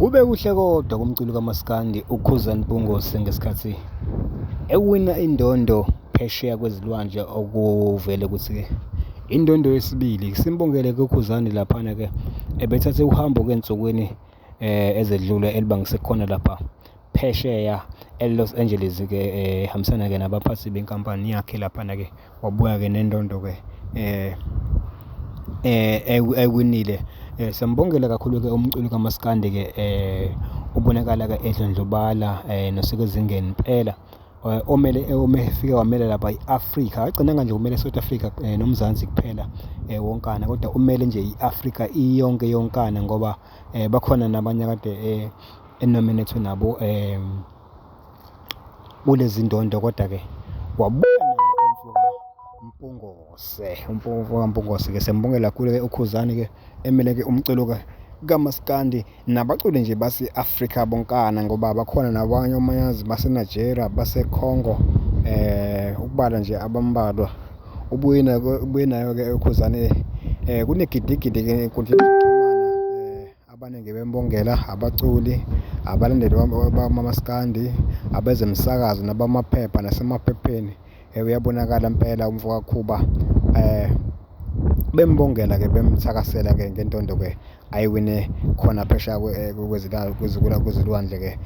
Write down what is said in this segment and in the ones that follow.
Kube kuhle kodwa kumculi kaMaskandi uKhuzani Mpungose ngesikhathi ewina indondo phesheya kwezilwandle okuvele ukuthi-ke indondo yesibili. Simbongele-ke uKhuzani laphana-ke ebethathe uhambo-ke ensukwini ezedlule elibangise khona lapha phesheya eLos Angeles-ke ehambisana-ke nabaphathi benkampani yakhe laphana-ke wabuya-ke nendondo-ke ewinile. Siyambongela kakhulu-ke umculi kaMaskandi-ke ubonakala-ke edlondlobala nosekwezingeni impela omele omefike wamela lapha i-Afrika, akagcinanga nje ukumela i-South Africa noMzansi kuphela wonkana kodwa umele nje i-Afrika iyonke yonkana ngoba bakhona nabanye akade enominethwe nabo kulezi ndondo kodwa-ke wabuya naye umfoka Mpungose, umfoka Mpungose-ke siyambongela kakhulu-ke uKhuzani-ke emele-ke umculo-ke kaMaskandi nabaculi nje base-Afrika bonkana ngoba bakhona nabanye omayazi base-Nigeria, base-Congo ukubala nje abambalwa. Ubuye nako ubuye nayo-ke uKhuzani kunegidigidi-ke enkundleni zokuxhumana abaningi bembongela abaculi, abalandeli bamaskandi, abezemsakazo nabamaphepha nasemaphepheni. Uyabonakala impela umfo kaKhuba bembongela-ke bemthakasela-ke ngendondo-ke ayiwine khona phesheya kwezilwandle-ke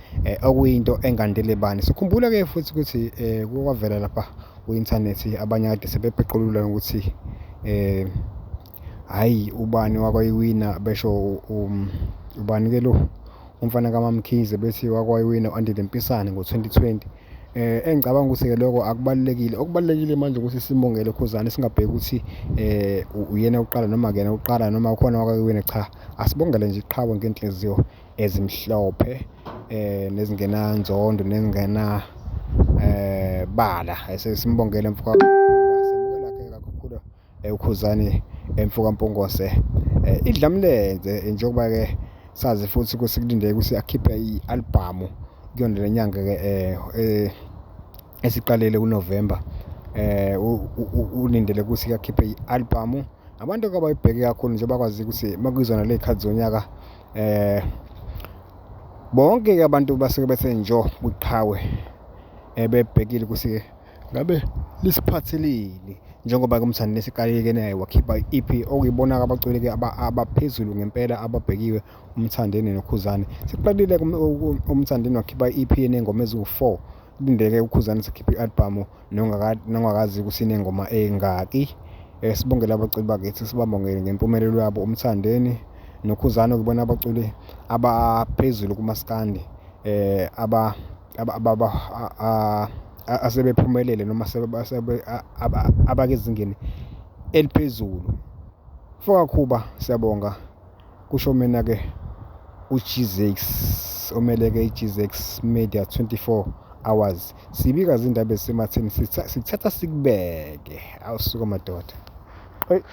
okuyinto engandele bani. Sikhumbule-ke futhi ukuthi kwavela lapha ku-inthanethi abanye kade sebepequlula ukuthi hhayi ubani wakwayiwina besho ubani-ke lo umfana kaMaMkhize bethi wakwayiwina u-Andile Mpisane ngo-2020. Engicabanga ukuthi-ke lokho akubalulekile, okubalulekile manje ukuthi simbongele uKhuzani singabheki ukuthi uyena wokuqala noma akuyena wokuqala noma ukhona owake cha, asibongele nje iqhawe ngenhliziyo ezimhlophe nezingenanzondo nezingena bala. Simbongele mfoka, sibongela kakhulu uKhuzani mfoka Mpungose idlamlenze njengoba-ke sazi futhi ukuthi kulindeke ukuthi akhiphe i-albhamu kuyona le nyanga-ke esiqalile kuNovemba. Ulindele ukuthi akhiphe i-albhamu. Abantu-ke abayibheke kakhulu njengoba kwazi ukuthi makuyizona ley'khathi zonyaka bonke-ke abantu basuke bethe njo kwiqhawe bebhekile ukuthi-ke ngabe lisiphatheleni njengoba-ke uMthandeni eseqalile-ke naye wakhipha i-EP okuyibona-ke abaculi-ke abaphezulu ngempela ababhekiwe uMthandeni noKhuzani. Sekuqalile-ke uMthandeni wakhipha i-EP eney'ngoma eziwu-4, kulindeke uKhuzani sekhiphe i-albhamu nongakazi ukuthi iney'ngoma ey'ngaki. Sibongele abaculi bakithi, sibabongele ngempumelelo yabo uMthandeni noKhuzani okuyibona abaculi abaphezulu kumaskandi asebephumelele noma abakezingeni eliphezulu. Mfoka Khuba siyabonga, kusho mina-ke uGzx omele-ke iGzx Media 24 Hours. Sibika izindaba ezisematheni sithatha sikubeke. Awusuka madoda. Eyi.